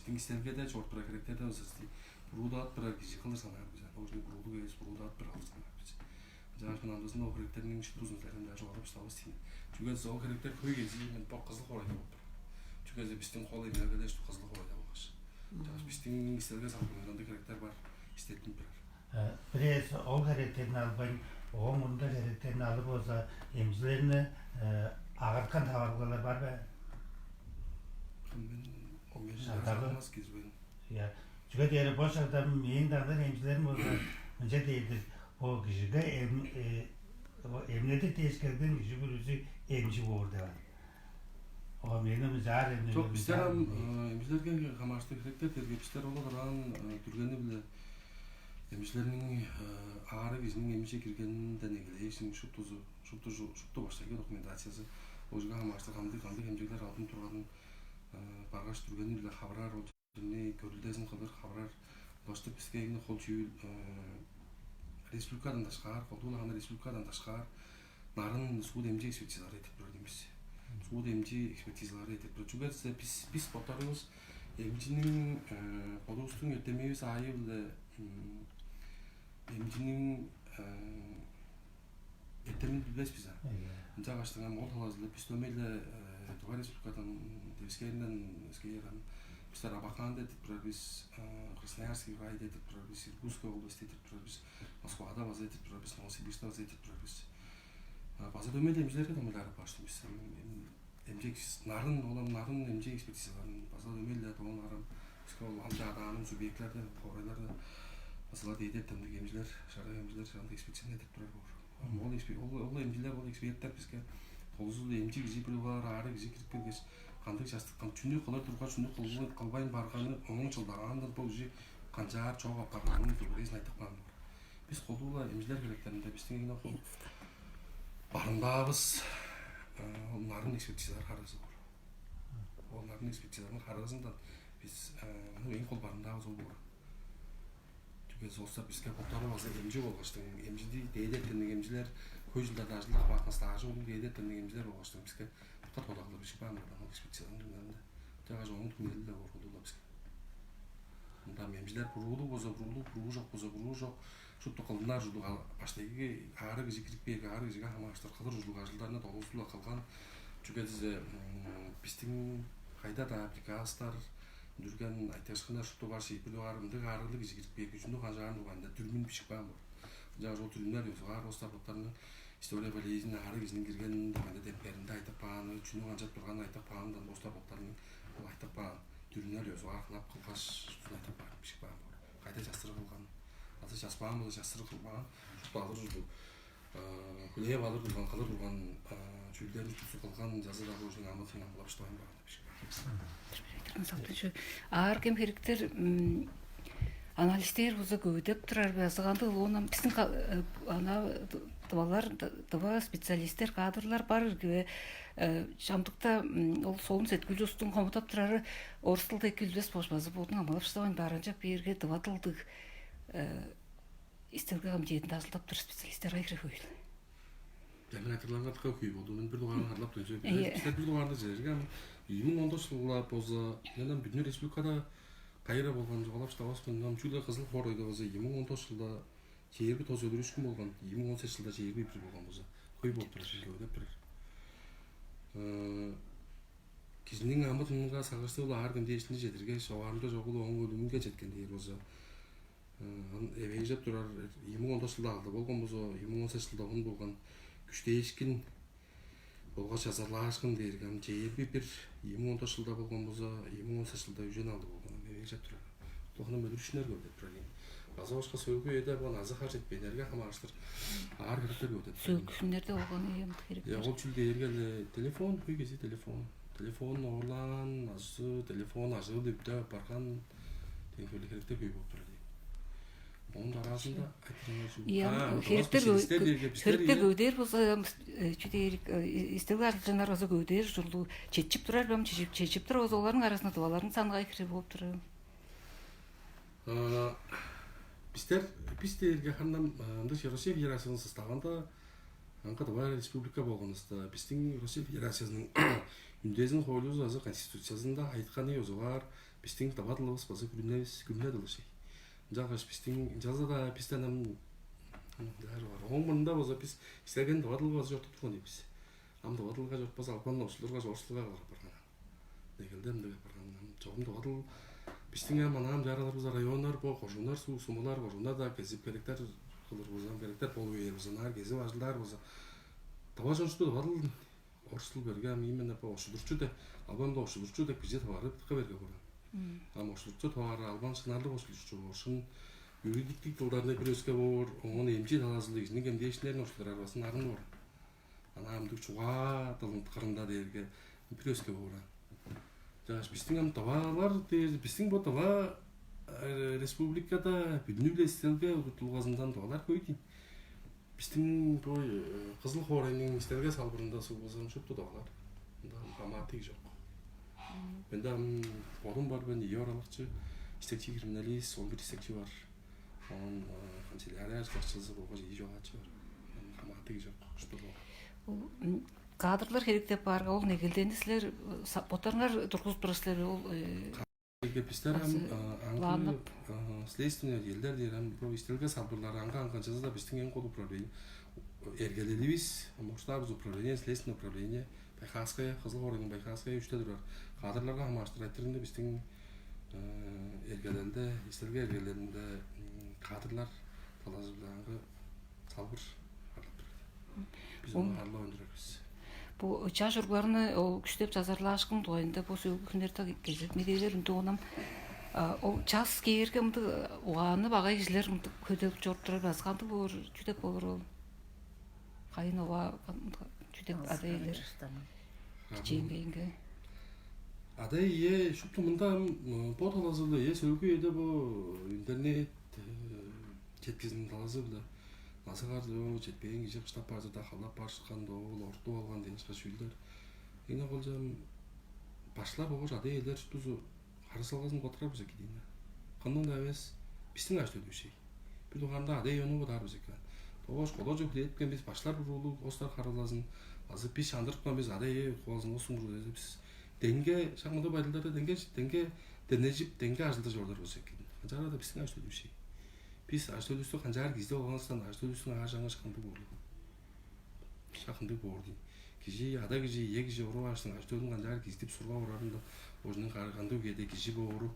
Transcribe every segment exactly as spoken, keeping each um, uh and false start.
Биздиң истелгеде чорудуп турар херектерден ызырсти буруудаат бирер кижи кылдыр санаар бис. Ол кижини буруулуг эвес, буруудаат бир кылдыр санаар бис. Ынчангаш мынамдызында ол херектерниң шуптузун силерден даже олап чыдавас дейм. Чүге дээш ол херектер хөй кезии мен бо кызыл хоорайда болуп тур. Чүге дээш бистиң кол эмнелгеде ушту кызыл хоорайда болгаш. Ынчангаш бистиң истелге салып ындыг херектер бар, истеттинип турар. Бирээзи ол херектерин албайн, ооң мурнунда херектерин алыр болза, эмчилерни агарткан таварылгалар бар бе? Мен омежилермас кирбейн. Я, чүге дээрге бо шагда мээң дагдан эмчилерим болза мынча дээр-дир: бо кижиге эмнедир дээш келген кижи бүрүзү эмчи боор деп ан. О, мени мынчаар эмне. Чок, бистер ам эмчилерге хамаарыштыг херектер дээрге бистер ол ыраан дүргени-биле эмчилерниң аарыг изиниң эмчи киргенинден эгелээшин шуптузу шупту шупту баштайгы документациясы, ожуга хамаарыштыг кандыг кандыг эмчилер алдын турганын баргаш дүргени-биле хабыраар, ол чүнү көрүлдезин кылыр, хабыраар. Башты биске эң хол чүүл республикадан дашкаар, колдуун аны республикадан дашкаар нарын суд эмчи экспертизалары этип турар дейм бис. Суд эмчи экспертизалары этип турар. Чүге десе бис бис боттарывыс эмчиниң, бодувустуң эртемивис аайы-биле эмчиниң эртемин билбес бис а. Ынча баштыңам ол талазында бис дөмей-ле Тыва Республикадан девискээринден өскээр ам бистер Абаканда этип турар бис, Красноярский крайда этип турар бис, Иркутская область этип турар бис, Москвада база этип турар бис, Новосибирскте база этип турар бис. База дөмей эмчилерге дөмейлеп баштым бис. Эмчек нарын олам нарын эмчек экспертизаларын база дөмей-ле доон арам биске ол ам чадааның субъектлерде хоорайларда база дээди эртемдиг эмчилер, шарак эмчилер андыг экспертизаны этип турар боор. Ам ол экспе- ол ол эмчилер, ол эксперттер биске толузу эмчи кижи бир улаар аары кижи кирип келгеш, кандыг частыккан чүнү кылыр турган, чүнү кылбайн кылбайн барганы, оон чылдагаандан бо кижи канчаар чок апарганын дөгерезин айтып каан боор. Бис колдуу-ла эмчилер херектеринде бистиң эң хол барымдаавыс ол нарын экспертизалар харыызы боор. Ол нарын экспертизаларның харыызындан бис ну эң кол барымдаавыс ол боор. Чүге соста биске боттары база эмчи болгаштың, эмчиди дээди эртемдиг эмчилер хөй жылдарда ажылдап каапкан, стажы улуг дээди эртемдиг эмчилер болгаштың биске боттар тода кылыр бишип каан барган ол экспертизаларның түңнелинде. Чагаш оон түңнели-ле боор болду-ла биске. Мында эмчилер буруулуг болза буруулуг, буруу чок болза буруу чок. Шупту кылдынар ужурлуг баштайгы аары кижи кирип кээрге аары кижиге хамаарыштыр кылыр ужурлуг ажылдарны долгузула кылган. Чүге дизе бистиң кайда-даа приказтар, дүрген айтыышкыннар шупту бар, шиитпирлиг бар, ындыг аарыглыг кижи кирип кээрге чүнү канчаарын угаанда дүрмүн бишип каан боор. Ынчангаш ол дүрүмнер ёзугаар остар боттарының история болезин аары кижиниң кирген дегенде демперинде айтып кааны, чүнү канчап турганын айтып каандан остар боттарының ол айтып каан дүрүмнер ёзугаар кылап кылгаш, шуптузун айтып каан бишип каан боор. Кайда частырыг кылган, азы частпаан болза частырыг кылбаан, шупту алыр ужурлуг хүлээп алыр турган, кылыр турган чүүлдерин шуптузу кылган жазы дагы ужуң амы тыйын амылап шыдавайн баан деп бишип каан. Ааргем хериктер анализдээр болза көвүдеп турар бе азы кандыг? Оон бистиң ана дывалар дыва специалисттер, кадрлар бар ирги бе? Чамдыкта ол солун сеткил устуң хомудап турары орус тылда эки билбес болуш база бодун амалап шыдавайн баар, ынчап бээрге дыва тылдыг истелге комитетинде ажылдап турар специалисттер кайгыра хөйүл. Жаңа айтырларга тыка хөй болду. Мен бир дугаарны харлап дөнчү. Бистер бир дугаарны жерге ам ийи муң он тос жылда болза, мен ам бүдүн республикада кайра болган жогалап шыдаваспын. Ам чүгле Кызыл хоорайда болза ийи муң он тос жылда чээрби тос өлүрүшкүн болган, ийи муң он сес жылда чээрби бир болган болза, хөй болуп турар шилге деп бир кижиниң амы тынынга сагыштыг аар кимдээшинче чедиргеш, оваарымча чогул ооң өлүмүнге четкен дээр болза, ан эвээжеп турар ийи муң он тос жылда алды болган болза, ийи муң он сес жылда он болган күштээшкин болгаш азарлаашкын дээрге ам чээрби бир ийи муң он тос жылда болган болза, ийи муң он сес жылда үжен алды болган ам эвээжеп турар. Улахан өлүрүшүнер көрдүп турар ийин. База башка сөөлгү эде болган азы хар четпейнерге хамаарыштыр аар хириктер көрдүп турар. Сөөлгүсүннерде болган ыйын херектер. Я ол чүл дээрге телефон, хөй кези телефон. Телефон оорлаан, азы телефон ажыыл үптеп барган деген хөйле херектер хөй болуп турар дейм. Оон дараазында айтырыңар чүл? Иә, херектер херектер көвдер болса чү дээрик истеглиг ажылчаннар болса көвдер ужурлуг четчип турар бем, чечип чечип тур болза оларның арасында дубаларның санга кире болуп турар. Бистер бис дээрге хандан ындыг Россия Федерациясының составында Аңгы Тыва республика болгонувуста, бистиң Россия Федерациязының үндезин хоойлузу азы Конституциязында айытканы ёзугаар, бистиң тыва дылывыс база күрүневис, күрүне дылы шей. Ынчангаш бистиң ынчалза-даа бистен ам ынчаар бар. Ооң мурнунда болза бис истелген тыва дылга база чорудуп турган ийик бис. Ам тыва дылга чоруппас албан ошулурга орус дылга кылып барган. Негелде мындыг апарган. Чогум тыва дыл бистиң ам анаам чаараларывыс, районнар, бо кожууннар, суу сумулар, кожууннар-даа кезип, херектер кылыр болза, херектер болуп ээр болза, ынаар кезип ажылдаар болза, тыва чончуду тыва дыл орус дыл берге ам именно бо ошудурчу деп, албан-даа ошудурчу деп кижи таварып тыка берге бурун. Ам ошудурчу тавары албан шынарлыг ошудурчу болушун, юридиктик дылдарны бир өске боор, оон эмчи талазылыг кижиниң эмдээшиннерин ошудурар басын арын боор. Ана амдыг чугаа дылын кырында дээрге бир өске боор. Жаш бистиң ам тывалар дээр, бистиң бо тыва республикада бүдүнү-биле истелге удуртулгазындан тывалар хөй дейн. Бистиң бо Кызыл хоорайның истелге салбырында сугбазам шупту тывалар. Ында хамаатыг чок. Менде ам бодум бар, мен ийи оралакчы, истекчи криминалист, он бир истекчи бар. Оон канцелярия башчызы болгаш ийи чогаачы бар. Хамаатыг чок, шупту тывалар. Ол кадрлар херектеп баарга, ол негелдени силер боттарыңар тургузуп турар силер бе? Ол Бистер ам аңгы следственный отделдер дээр ам бо истелге салбырлар аңгы аңгы ынчалза-даа бистиң эң кол управление эргелеливис, муштаабыз управление, следственное управление, Байхаская, Кызыл хоорайның Байхаская үште турар. Кадрларга хамааштыр айтырында бистиң эргелелде, истелге эргелелинде кадрлар талазы-биле аңгы салбыр арлап турар. Биз ону арлап өндүрербиз. Бу чаш уругларны ол күштеп чазарлаашкын дугайында бо сөөлгү хүннерде кезек медээлер үндү онам. Ол час кээрге мынтыг угаанныг багай кижилер мынтыг хөделип чоруп турар базы кандыг боор, чүдеп болур ол? Кайын ова чүдеп ада иелер кичээнгейинге. Ада ие шупту мында бо талазылы ие сөөлгү эде бо интернет четкизин талазы-биле назыгаар четпээн кижи кыштап баарза-даа халап баарышкан доол ортуп алган дээш чүүлдер. Эне кылчам башлар болгаш ада-иелер шуптузу харысалгазын котурар бис эки дейн. Кымның-даа эвес бистиң ажы-төлүвүс шей. Бир дугаарында ада-ие ону бодаар бис экен. Болгаш коло чук хилээпкен бис башлар буруулуг остар харылазын азы бис чандырыпкан бис ада-ие хуазын осуң бис деңге шак мындай байдалдарда деңге деңге денежип деңге ажылдажып олдар бис экен. Ынчаарада бистиң ажы-төлүвүс шей. Бис ажы-төлүвүстү канчаар киздеп алганывыстан ажы-төлүвүстүң аажы аңгы шак ындыг боор. Шак ындыг боор дейн. Кижи ада кижи ие кижи уруп ааштың ажы-төлүн канчаар киздип сургап орарында ожунун кандыг үеде кижи боору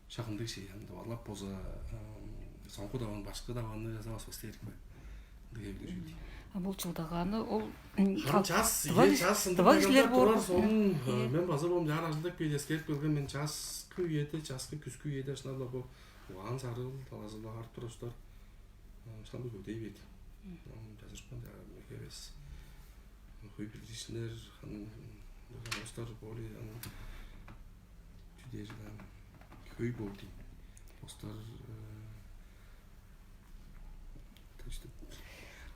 шак ындыг шей ам давалап болза соңку даван башкы даванны жаза баспас дээрик бе? Ындыг эвилиг чүл дейн. А бул чылдаганы ол Хам час, тыва ие час ындыг тыва кижилер боор. Турар сонун мен база бом жаар ажылдап кээр эскерип келген мен часкы үеде, часкы күскү үеде шынап-ла бу угаан сарыыл талазы-ла аар турустар шынап-ла көдей бет. Жазырыпкан жаар меге эвес. Хөй билдиришинер хан остар боли ан чүдээр ан хөй боор дейн. Остар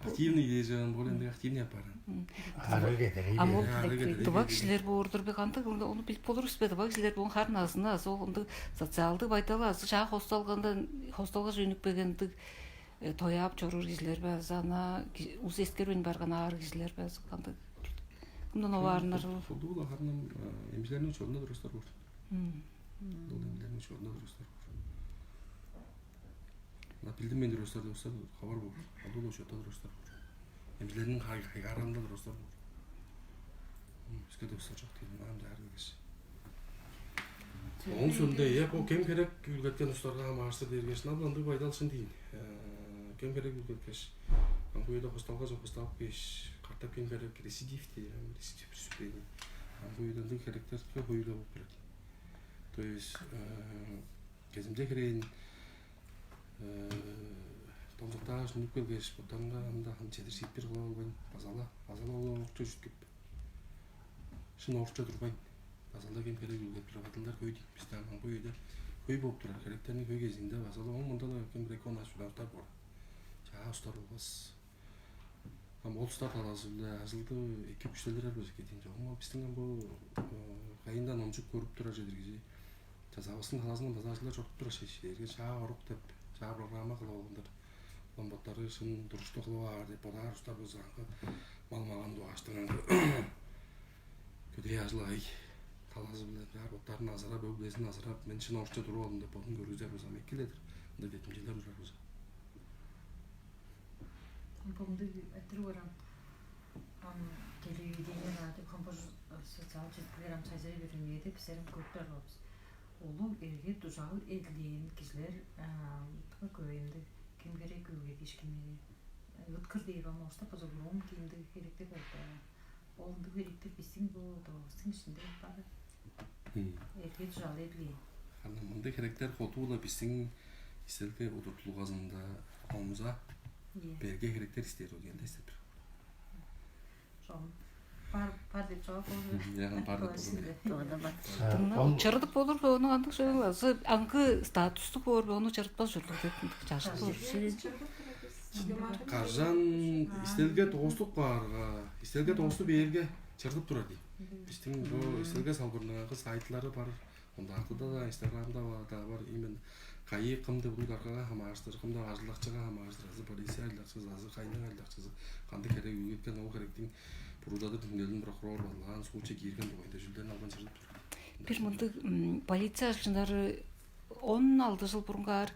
активный дээжен бол энди активный аппарат. Ары кетер. А ол Ары кетер. Тыва кижилер боор-дур бе кандыг ону билип болур бис бе? Тыва кижилер бон хар назына азы ол ындыг социалдык байдалы азы чаа хосталганда хосталгаже үнүп келген ындыг тояап чоруур кижилер бе азы ана ус эскербейн барган аар кижилер бе азы кандыг? Кымдан оваарынар ол? Холдугул ахарнам эмчилерниң учурунда турустар боор. Ол эмчилерниң учурунда турустар боор. На билдим мен турустар турустар хабар боор. Алдуу учурда турустар боор. Эмчилерниң хайгаарында турустар боор. Бизге турустар жок дейм. Ам жаар дегеш. Оң сүрүндө я бу кем керек үлгеткен устарга хамаарышты дээрге шынап ындыг байдал шын дейм. Кем керек үлгеткеш ам бу жерде хосталга жок хосталып кеш картап кем керек рецидив дейм рецидив преступление. Ам бу жерде ындыг херектерге хоюлуп болуп турат. То есть кезимде херейин томсуктааш үнүп келгеш, боттарынга анда ам чедир шиитпир кыла албайн, базала, базала ол орукче чүткүп, шын орукче турбайн, базала кем херек үлгеп турар кадындар хөй дейт бисте ам бу үйде хөй болуп турар херектерниң хөй кезиинде базала оң мында да кем херек он аш удар бор. Чаа устар болбас. Ам ол устар талазы-биле ажылды эки күштелдирер болза эки дейн чогум. Бистиң ам бу кайындан ончук көрүп турар чедир кижи чазаавыстың талазындан база ажылдар чорудуп турар шеш. Эрге чаа орук деп чаа программа кылып алгандар. Ам боттары шын турушту кылып аар деп бодаар устар болза, аңгы мал-маган дугааштың аңгы көдээ ажыл-агый талазы-биле баар боттарын азырап, өг-бүлезин азырап, мен шын орусча туруп алдым деп бодун көргүзер болза, ам эки-ле-дир. Ындыг деткимчелер ужар болза. Бо мындыг айтырыг бар ам. Ам телевидение, радио, компьютер, социал четкилер ам сайзырай берген үеде бистер ам көрүп турар бис. Улуг эрге-дужаал эдилээн кижилер көбейинде кем-херек үүлгедиишкиннери ыыткыр дээр, ам орустап база громкий ындыг херектер болду. Ол ындыг херектер бистиң бо Тывавыстың иштинде бар. Эрге-дужаал эдилээн. Аны мындыг херектер кодуула бистиң истелге удуртулгазында омза Ийе. Берге херектер истээр ол кенде истеп тур. Ошол бар, бар деп жооп болду. Ягын бар деп болду. Дыңнап ол чырыдып болур бе, ону андыг сөөл азы аңгы статустук боор бе, ону чырытпас ужурлуг деп ындыг чажык боор. Кажан истелге доостук баарга, истелге доосту бээрге чырыдып турар дейт. Бистиң бу истелге салбырынагы сайтлары бар. Ондаактыда-даа, Инстаграмда-даа бар, именно кайы кым деп улуг даргага хамаарыштыр, кым деп ажылдакчыга хамаарыштыр, азы полиция ажылдакчызы, азы кайның ажылдакчызы, кандыг херек үүлгеткен, ол херектиң буруудадыр түңнелин прокурор базылаан, случай киирген дугайында чүүлдерин алган чырыдып тур. Бир мындыг полиция ажылчыннары он алды жыл бурунгаар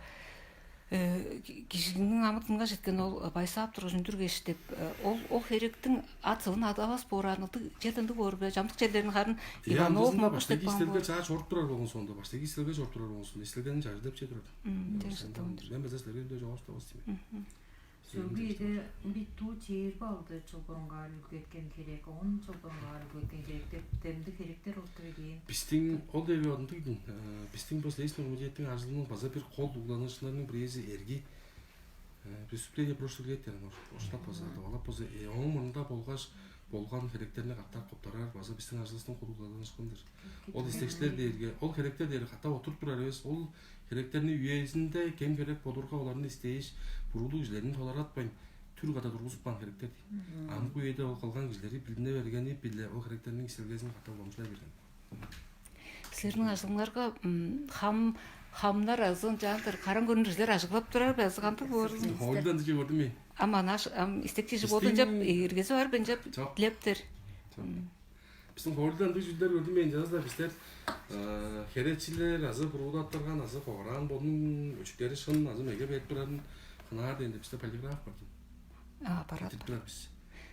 кижиниң амытынга четкен ол байсаап тургаш үндүргеш деп, ол ол херектиң ат сывын адавас боор, ындыг чер ындыг боор бе? Чамдык черлерин харын Иванов, Мокуш деп каан боор. Чаа чоруп турар болгон соонда, баштайгы истелге чоруп турар болгон соонда, истелгени чажы деп че турар. Мен база силерге мындай жооп табас дейм. Сөөлгү эде бит туу чээрби алды чыл бурунгаар үлгеткен херек, он чыл бурунгаар үлгеткен херек деп демдик херектер оттур эген. Бистиң ол деби ындыг бистиң бо следственный комитеттиң ажылының база бир кол угланыышкыннарының бирээзи эрги преступление прошлых лет деген оштап база тывалап база ооң мурнунда болгаш болган херектерни катап коптарар база бистиң ажылыбыстың кол угланыышкыны-дыр. Ол истекчилер дээрге, ол херектер дээрге катап отуруп турар эвес, ол херектерни үезинде кем херек болурга оларны истээш, буруулуг кижилерин толаратпайн, түр када тургузуп каан херектер дейт. Амгы үеде ол кылган кижилери билине бергени-биле ол херектерниң истелгезин катап уламчылай берген. Силерниң ажылыңарга хам хамнар азы ынчаандыр караң көрүнүр силер ажыглап турар бе азы кандыг боор? Хойлдан дыжы көрдүм мен. Ам анаш ам истекчи болду жап эргези бар бен жап Жок. Лептер. Биздин хойлдан ындыг жүлдер көрдүм мен жазда биздер херечилер азы буруудаттырган азы ховараан бодунуң өчүктери шын азы меге берип турарын хынаар дегенде бизде полиграф бар. Аппарат. Айтып турар биз.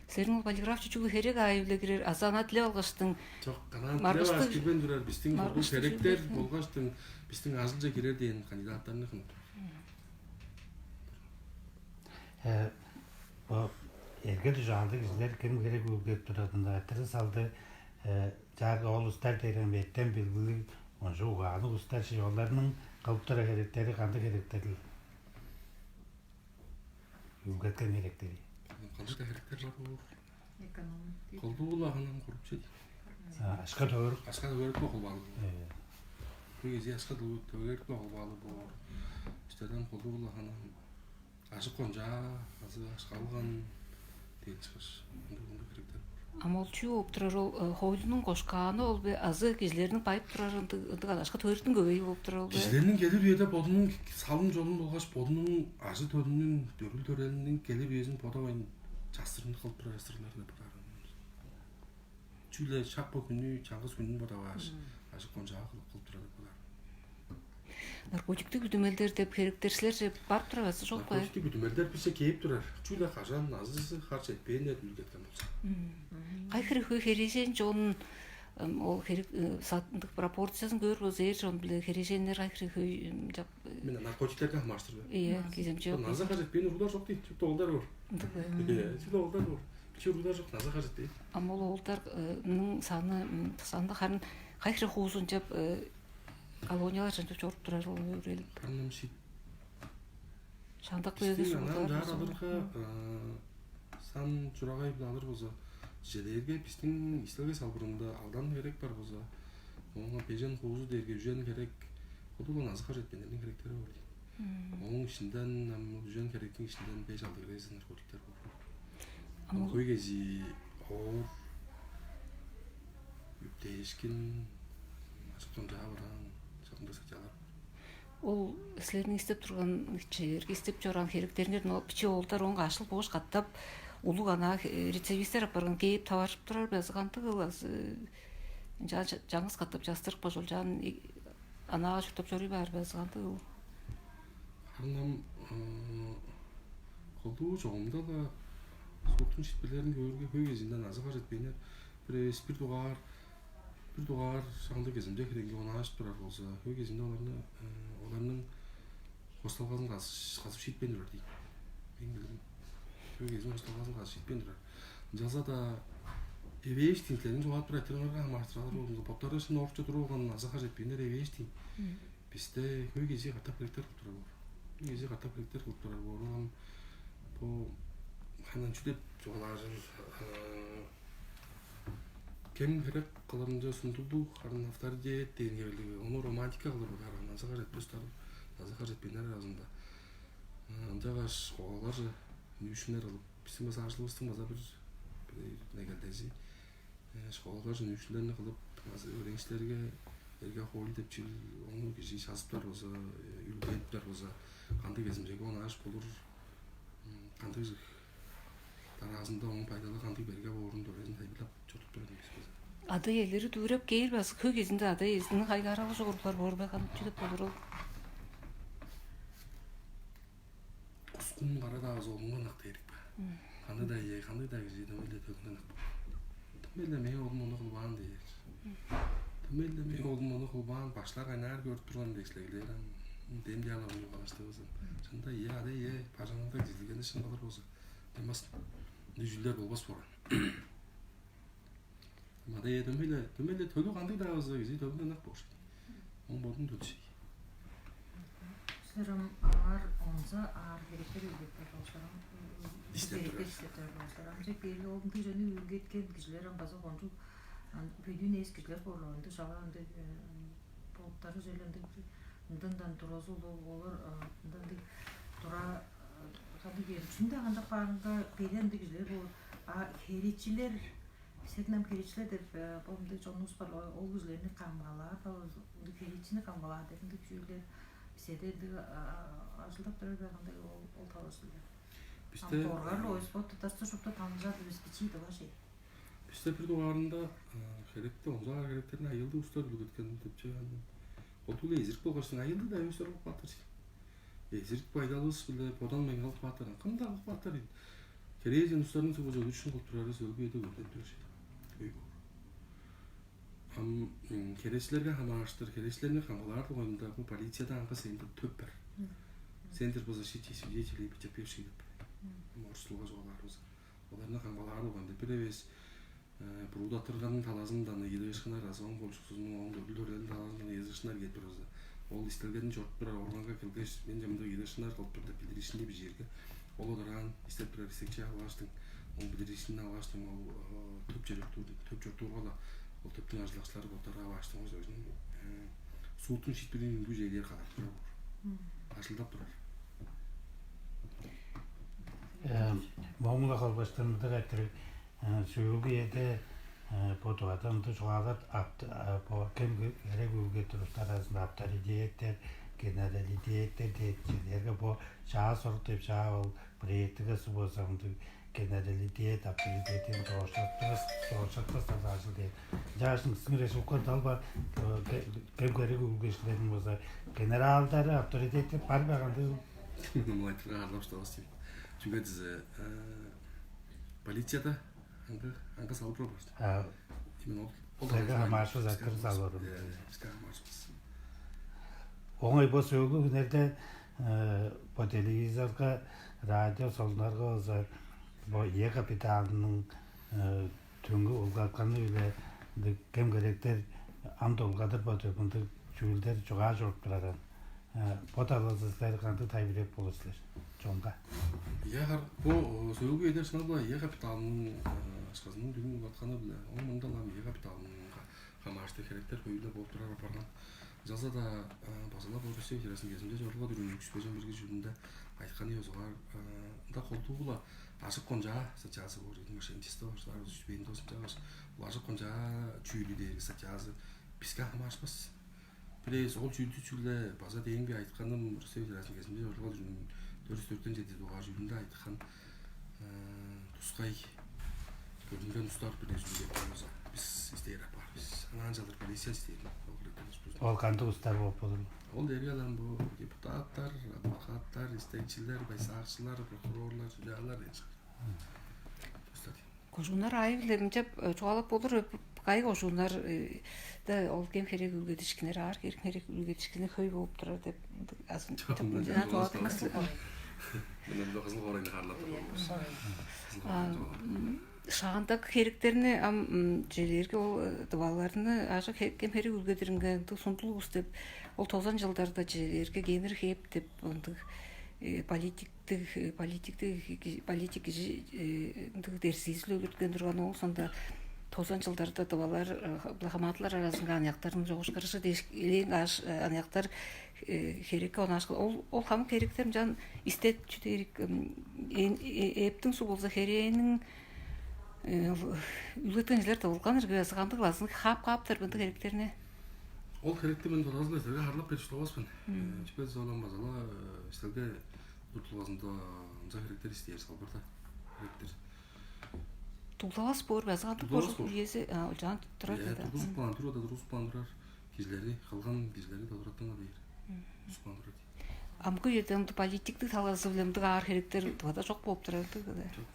Силерниң ол полиграф чүчүглү херек аайы-биле кирер азы ана дилеп алгаштың Жок, канаан Маргыштыг- тилеп кирбен турар биздин Маргыштыг херектер жүрбөзүн. Болгачтың биздин ажылча кирер деген кандидаттарны хынып. Э, бо эрге дужаалдыг кижилер ким херек үүлгеп турарында тыры салды. Э, чаага ол устар дээрен эттен билгилиг ончу угаанныг устар чи оларның кылып турар херектери кандыг херектерил? Үүлгеткен херектери. Кандыг херектер бар боор? Экономик. Колдуу улаганын корупция дейт. Ашка төгөрүк. Ашка төгөрүк бо холбаалыг. Э, Бир кези ашка төгөрүк бо холбаалыг боор. Үстерден колдуу улаганын Ажык кончаа азы ашкалган дээш кыш ындыг ындыг херектер бар. Ам ол чүү болуп турар ол хойлунуң кошкааны ол бе азы кижилерниң байып турар ындыг ындыг ашка төрүттүң көбейи болуп турар ол бе? Кижилерниң келир үеде бодунуң салым жолун болгаш бодунуң ажы төлүнүн дөрүл төрелиниң келир үезин бодавайн частырын кылып турар частырыннар деп бодаар. Чүгле шак бо күнү чаңгыс күнүн бодавааш, ажык кончаа кылып кылып турар деп бодаар. Наркотиктиг бүдүмелдер деп херектерсилерже барып турабыз, чок бе? Наркотиктиг бүдүмелдер бисче кээп турар. Чүгле кажан азызы харч этпээн деп үлгеткен болза. Кай хире хөй херээжен чон ол херек сатындык пропорциясын көөр болза, эр чон биле херээженнер кай хире хөй жап Мен наркотиктерге хамаштыр бе? Иә, кеземче. Наза харч этпээн уруулар жок дейт. Чүктө олдар бар. Ындык бе? Иә, чүгле олдар бар. Бичи уруулар жок, наза харч этпейт. Ам ол оолдарның саны санда харын кай хире хуузун жап колониялар чынчып чоруп турар ол өөрелип. Аннам шит. Шандак бөөгү Бистиң анан жаар алырга сан чурагай биле алыр болза, желээрге бистиң истелге салбырында алдан херек бар болза, оңа бежен хуузу дээрге үжен херек, ол улан азы хар жеткендердин херектери бар дейт. Ооң ишинден ам үжен херектин ишинден беш алды херези наркотиктер бар. Ам Кой кези оор үптээшкин ажыктан жаабыраан чагында сатчалар. Ол силерниң истеп турган, чээрги истеп чораан херектериңерден ол биче оолдар оон кашыл боош катап улуг анаа рецидивистер апарган кээп таваржып турар бе азы кандыг кыл азы чаңгыс катап частырып кожулчаан анаа чурттап чоруй баар бе азы кандыг кыл? Харын ам колдуу чогумда-ла сууртуң шитпирлерин көөрге хөй кезинден азы кажетпейнер. Бир эвес бир дугаар бир дугаар шаңдыг кеземче хиреңге онаажып турар болза, хөй кезинде оларны оларның хосталгазын казып шиитпейн турар дейт. Мен билдим. Хөй кезин хосталгазын казып шиитпейн турар. Ынчалза-даа эвээш тинтилерин чугаалап турар айтырыңарга хамаарыштыралар болза, боттары шын орукче туруп алган азы хар жетпээннер эвээш тиин. Бисте хөй кижи катап херектер кылып турар боор. Хөй кижи катап херектер кылып турар боор. Ам бо хананчу деп чугаалаажын кем херек кылырынча сундулдуг харын авторитет дээн хевирлиги, ону романтика кылыр боор, ананзыга жетпестер, назыга жетпейнер аразында. Ынчангаш когаларже үнүүшүнер кылып, биздин база ажылыбыздын база бир негелдези школага үнүүшүлерни кылып, база өөреникчилерге эрге хоойлу деп чил ону кижи чазыптар болза, үлгениптер болза, кандыг кезимчеге онааш болур, кандыг дараазында оң пайдалы кандыг берге боорун дөрезин тайылбырлап чорудуп турар эмеспиз. Ада-иелери дүүреп кээр база хөй кезинде ада-иезиниң кайгааралы чогуруглар боор бе, кандыг деп болур ол? Кускун кара-даа золунга ынак дээрик бе? Кандыг-даа ие, кандыг-даа кижи дөмей-ле төгүнү ынак. Дөмей-ле мээң оглум ону кылбаан дээр. Дөмей-ле мээң оглум ону кылбаан, баштар кайнаар көрүп турган дээш-ле килээр ам. Дем диалогун чугаалаштывызын. Шында ие, ада ие бажыңында кижилгени шын кылыр болза, демас, ындыг чүүлдер болбас болган. Мадая дөмей-ле, дөмей-ле төлү кандыг-даа болза, кижи төлүнү ынак болуш. Оң бодун төлчей. Силер ам аар онза аар херектер үлгетпер болуштар ам. Истеп Херектер турар. Истеп турар болуштар. Ам чек берги ол ындыг жөнү үлгеткен кижилер ам база кончуг ан бүдүн эс кижилер болур. Ындыг шала ындыг болуптары жерле ындыг ындындан туразы улуг олар ындыг тура кандыг кээр. Чүнде кандак баарынга бери ындыг кижилер болур. А херечилер Сетинам херечилер деп бо мындыг чонувус бар, ол кижилерни камгалаар, ындыг херечини камгалаар деп мындыг чүүлдер бистерде ындыг ажылдап турар бе, кандай ол ол талашылды. Бисте Ам боргарлы ойспот тутарсы шупту тамжа дивис бичии дыважей. Бисте бир дугаарында херекти онзагар херектерин айылдыг устар билгеткен депче аны. Ол туле эзирик болгаштың айылдыг да өстөр болуп каптар. Эзирик байдалывыс биле бодан меңел кылып каптар. Кым да кылып каптар. Херээжен устарның сөбү чогучун кылып турары сөөлгү эде көрдүп турар. Ам херечилерге хамаарыштыр, херечилерни камгалаар дугайында бу полицияда аңгы сендир төп бар. Центр по защите свидетелей и потерпевших деп. Орустулга жоолаарыбыз. Оларны камгалаар дугайында бир эвес буруудаттырганын талазындан ыйдыышкынар азы оң болчуксузунуң оң дөдүлдөрүнүн талазындан ыйдыышкынар кээп турарза, ол истелгедин чорудуп турар органга келгеш, мен же мындай ыйдыышкынар кылып тур деп билдиришинде бижээрге, ол одораан истеп турар истекчи алгааштың, ол билдиришин алгааштың, ол төп чөрүктүүр төп чортуургала ол төптүң ажылакчылары боттары алгааштың ол сөзүн сууттуң шиитпирин үнгү жээлер кадарып турар боор. Ажылдап турар. Моңла холбаштырмыдык айтырыг сөөлгү эде бо дугада ынды чугаагат бо кем эрек үүлге туруштар арасында авторитеттер, генералитеттер дээт черлерге бо чаа сорук деп чаа ол проектиге субоза ынды генералитет, авторитетин жоошатпас, жоошатпас талаажыл дээр. Жаашын кысың решилкор далба кем эрек үүлгешлерин болза генералдары авторитети бар баганды Мынайтырга харлап штабас дейм. Чүге дизе полицияда аңгы аңгы салып бар. А, Именно ол ол Сага хамаарышпас акыр салып орун. Бизге хамаарышпас. Оңой бо сөөлгү күнерде бо телевизорга, радио солунарга болза бо ие капиталының түңгү улгатканы биле ындыг кем керектер ам долгадыр бо деп ындыг чүүлдер чугаа чоруп тураран. Бо талазы силер кандыг тайып ирек болур силер чонга? Яхар бу сөөлгү эдер шынап-ла ие капиталының ашказының дүгүн улатканы биле оң мында лам ие капиталының хамаарышты херектер хөйле болуп турар апарган. Ынчалза-даа база-ла бо Россия Федерациясының кезинде чорулга дүрүүнүң күшпежен бирги чүүлүнде айтканы ёзугаар ында колдуугула ажык кончаа статьязы боор мошенничество баштаар үчпээн досунча баш улажык кончаа чүүлү дээрги статьязы биске хамаарышпас. Бирээс ол чүүлдү чүгле база дээнге айтканым Россия Федерациясының кезинче чорудуп алыр чүвүнүң дөрт чүс дөртен чеди дугаар чүүлүнде айткан тускай көрүнген устар бирнес үлгеп болза, бис истээр апаар бис. Анаан чалыр полиция истээр. Ол кырыктан успузун. Ол кандыг устар болуп болур? Ол дээрге алам бу депутаттар, адвокаттар, истекчилер, байсаакчылар, прокурорлар, судьялар деген шаар. Устар. Кожууннар аайы-биле мынчап чугаалап болур, кайы кожууннар да ол кем херек үлгедишкиннер, аар кем херек үлгедишкини хөй болуп турар деп азын Чоп, мынча чугаалап Кызыл Мен бо кызыл хорайны харлап турган. Шаандак херектерни ам чижээлээрге ол дываларны ажык кем херек үлгедиринге ындыг сундулугус деп ол тозан жылдарда чижээлээрге генри хеп деп ындыг политиктиг политиктиг политик кижи ындыг дерсизил өлүрткен турган ол сонда тозан жылдарда дывалар хамаатылар аразынга аныяктарның жогушкарышы дээш элээн каш аныяктар херекке онаашкыл ол ол хамык херектер ынчан истет чүдээрик эптиң суг болза херээнин үлгеткен кижилер тывылган ирги кандыг лазын хаап кааптар мындыг херектерни. Ол херекти мен додазында силерге харлап берип шыдаваспын. Чүге дээш ол ам база-ла силерге удуртулгазында ынча херектер истээр салбырда херектер. Дуглавас боор база кандыг Дуглавас боор боор. Үези ылчаан турар Э, да. Тургузуп каан турар да тургузуп каан турар кижилери кылган кижилери долураттыңар дээр. Тургузуп каан турар. Амгы үеде ымдык политиктик талазы-биле ымдык аар херектер тывада чок болуп турар да. Жок.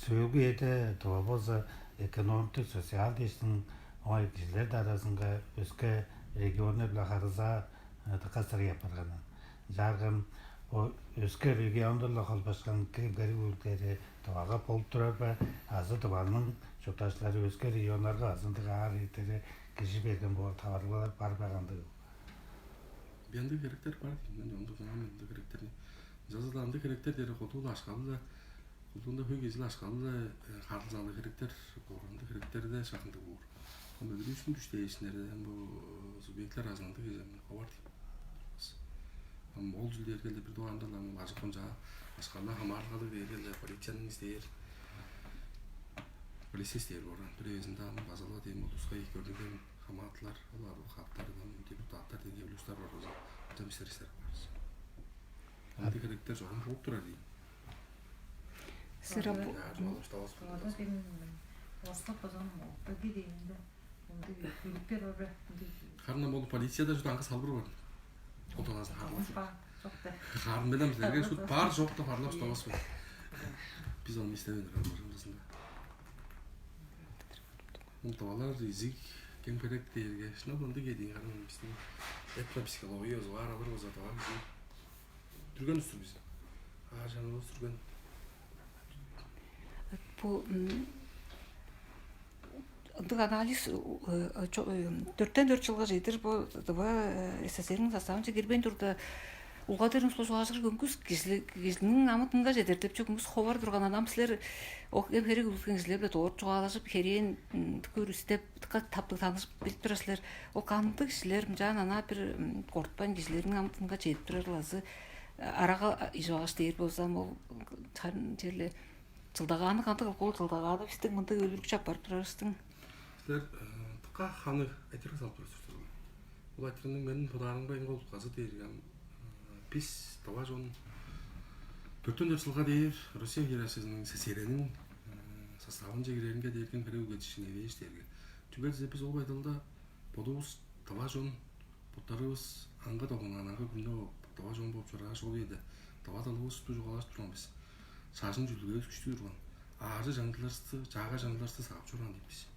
Сөөлгү эде тыва болза экономиктик социал дээштиң оңай кижилер аразынга өске регионнар биле харызаа дыка сырый апарган. Ынчаарга бо өске региондур-ла холбашкан кирип-керип үүлгери тывага болуп турар бе азы тываның чурттаачылары өске регионнарга азындык аар ийиттери кижи берген боор таварылгалар бар бе кандыг? Бяндыг херектер бар дейм мен ондук ынам ындыг херектерни жазыда андыг херектер дери кодуул ашкалы-ла Кулдуунда хөй кезил ашкалы-ла харылзаалыг херектер боор, ындыг херектерде шак ындыг боор. Ам өлүрүүшкүн күштээшиннерде ам бо субъекттер аразында ындыг ховар дейм. Ам ол чүл дээргелде бир дугаарында ам ажык кончаа ашкалына хамаарылгалыг дээргелде полицияның истээр полиция истээр боор. Бир эвезинде ам базалга дейм ол тускай көрдүнген хамаатылар, ол адвокаттар, депутаттар деген улустар бар болза, ынча бистер истер баарбыз. Ындыг херектер чогум болуп турар дейм. Сыра бу. Оста базам октаги дейинде. Онда үлүктер бар бе? Харна болуп полицияда жүдө аңгы салбыр бар. Ол талаазын харлап. Бар, жок да. Харын белем силерге шут бар жок да харлап уставас бар. Биз ону истебейн турган башымдасында. Ол тавалар изиг кем керек дээрге. Шынап ындыг эдиң харын биздин этнопсихология бар алыр болза тавар изиг. Түрген устур биз. Аа жаныбыз түрген. Бу ындыг анализ дөрттен дөрт жылга чедир бу дыва СССР-ниң составынче кирбейн турда улгадырын сужугажыр көңгүс кижиниң амытынга чедер деп чүгүңүз ховар турган анам силер ок эм херек үлген кижилер биле доор чугаалажып херээн көрүстеп таптыг таныш билип турар силер. Ол кандыг силер мынчаан ана бир кортпайн кижилерниң амытынга чедип турар азы арага ижип алгаш дээр болзам ол черле чылдагааны кандыг кылып ол чылдагааны бистиң мындыг өлүрүкчү аппарып турарыбыстың. Силер тыкка ханы айтырга салып турар силер. Бул айтырының менин бодаарымга эң ол казы дээрге бис дава чон төртөн төрт жылга дээр Россия Федерациясының СССР-ниң составынче киреринге дээрген херек үгетишин эвээш дээрге. Чүге десе бис ол байдалда бодувус дава чон боттарывыс аңга догунан аңга күндө дава чон болуп чорааш ол үеде дава далывыс бужугалаш турган бис. Шажын чүлүгүбүс күштүг турган. Ааржы жаңдыларысты, чаага жаңдыларысты сагып чораан дейт бис.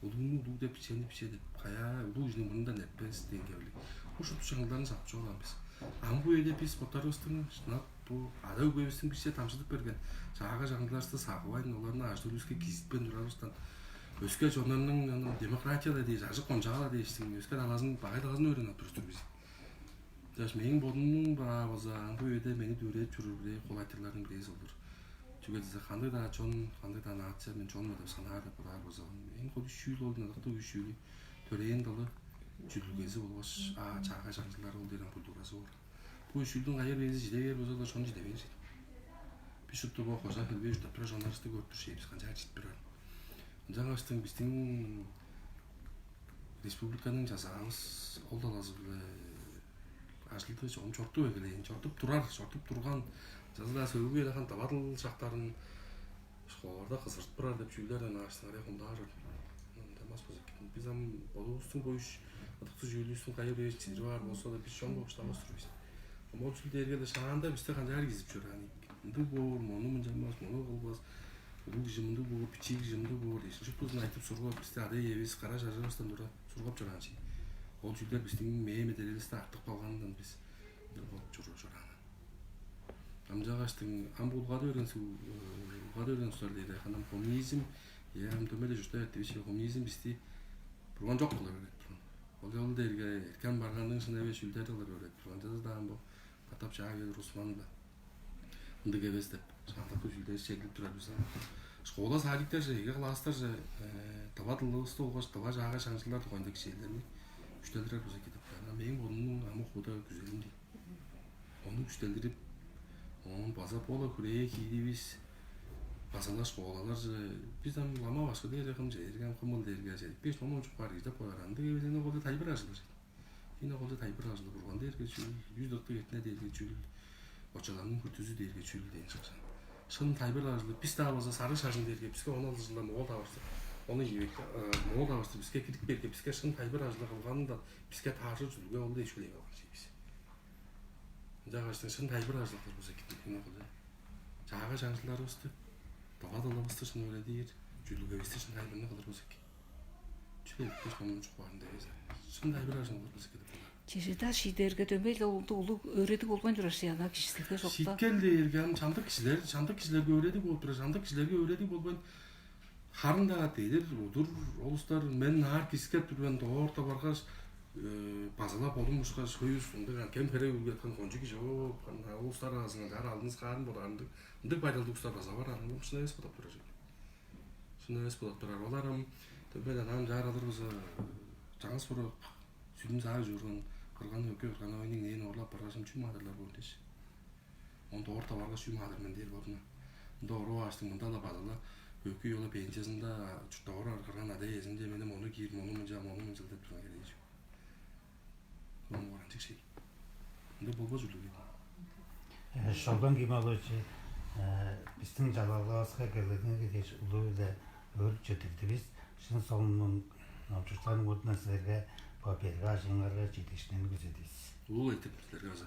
Улугну улуг деп, бичени биче деп, каяа улуг кижиниң мурнундан эртпес деген кебелиг. Бу шупту чаңгылдарын сагып чораан бис. Ам бу үеде бис боттарывыстың шынап бу ада өгбевистиң бисче дамчыдып берген чаага чаңдыларысты сагывайн, оларны ажы-төлүвүске кизитпейн турарывыстан өске чоннарның ынам демократияла дээш, ажык кончаала дээштиң өске талазын багай талазын өөренип тур бис. Жаш мээң бодумнуң баа база ам бу үеде мени дүвүрээп чоруур бирээ кол айтырларның бирээзи болур. Чүге десе кандыг-даа чон, кандыг-даа нация мен чонму деп санаар деп бодаар болза, эң кол үш чүүл ол ынакты үш чүүлү төрээн дылы, чүдүлгези болгаш аа чаагай чаңчылдары ол дээрен культурасы боор. Бу үш чүүлдүң кайыр бээзи чиде бээр болза да чон чиде бээр чит. Бис шупту бо кожа хелбээ чурттап турар чоннарысты көрүп тур шеебис канчаар читип турар. Ынчангаштың бистиң Республиканың чазаавыс ол талазы-биле ажылды чогум чортуп эгелээн, чортуп турар, чортуп турган, чазылаа сөөлгү эле хан давадыл шактарын школаларда кызыртып турар деп чүүлдерден ааштыңар хундаажыр. Ынчамас болза, биз ам бодувустуң боюш ыдыктыг чүүлүбүстүң кайы бирээш чидири баар болза да, биз чон болуп шыдавас тур бис. Ам ол чүл дээрге-ле шаанда бисте канчаар кизип чораан ийик. Ындыг боор, мону мынчанмас, мону кылбас, улуг кижи мындыг боор, бичии кижи мындыг боор дээш, шуптузун айтып сургап, бисти ада-иевис кара чаржывыстан тура сургап чораан чий. Ол чүүлдер бистиң мээ медерелисте артып калганындан бис ындыг болуп чоруур чораан. Амчаагаштың ам улгады берген улгады берген улустар дээрде ханам коммунизм, е ам дөмеде чуртта эртивис коммунизм бисти бурган жок кылып берет турган. Ол жол дээрге эрткен барганның шын эвес чүүлдерди кылып берет турган. Ынчалза-даа ам бо катап чаа келир Усман-да ындыг эвес деп шаандакы чүүлдер чеглип турар бис. Школа садиктер же эге класстар же дыва дылывысты болгаш дыва чаагай шаңчылар дугайында кичээлдерни күштелдирер болза эки деп каан. Мээң бодумнуң ам окууда күзелим дейт. Ону күштелдирип, оон база бола хүрээ киидивис базалаш боолаларже. Биз ам лама башкы дээрге кым же эрге ам кымыл дээрге же беш номон чуп бар кижи деп кояр. Андыг эвезени колдо тайбыр ажылдыр. Ина колдо тайбыр ажылы бурган дээрге чүл, үз дыктыг этине дээрге чүл, очаларның хүртүзү дээрге чүл дээн шакшан. Шын тайбыр ажылы бис даа болза сарыг шажын дээрге биске он алты жылда моол таваржы. Ону ийбек моол таваржы биске кирип берге биске шын тайбыр ажылы кылганында биске тааржыр чүлге ол дээш үлей алган ший бис. Ынча каштың шын тайбыр ажылдыр буза киттик ина колдо. Чаага чаңчылдарыбысты дава дылыбысты шын үледир, чүлүгевисти шын тайбырны кылыр буза ки. Чүле өпкеш номун чукпаан дээзе. Шын тайбыр ажылдыр буза киттик. Чежеда шиидерге дөмей-ле улду улуг өөредиг болбайн турар ши ана кижисилге чокта. Шиккел дээрге ам чамдык кижилер, чамдык кижилерге өөредиг болуп турар, чамдык кижилерге өөредиг болбайн харын-даа дедир удур олустар мен наар кискеп тур мен доорта баргаш базалап олум ушкаш хөйүс ындыг кем херек үлгеткан кончуг кижи оп улустар аразынга чаар алдыңыс хаарын болар ындыг ындыг байдалдыг устар база бар аны шын эвес бодап турар. Шын эвес бодап турар. Олар ам төбе анаам чаар алыр база чаңгыс бурак сүдүн сааг чуурган кырган өкө кырган ойнуң нээн орлап баргашым чүм маадырлар боор дээш. Оон доор таварга шүүм адыр мен дээр болдуна. Ында оруп ааштың мында-ла база-ла өкүй ола пенсиясында чурттавар аргырган ада-иезинче менен мону киир, мону мынча, мону мынча деп турган херээжи. Ону оранчык шей. Ында болбас ужурлуг эди. Шолдан ким алыычы биздин жалалгавыска келгениңер дээш улуу-биле өөрүп четтирдивис. Шын соңунун номчуштарын курдуна силерге бо берге ажыыңарга чедиишкинин күзедивис. Улуу айтып силерге база.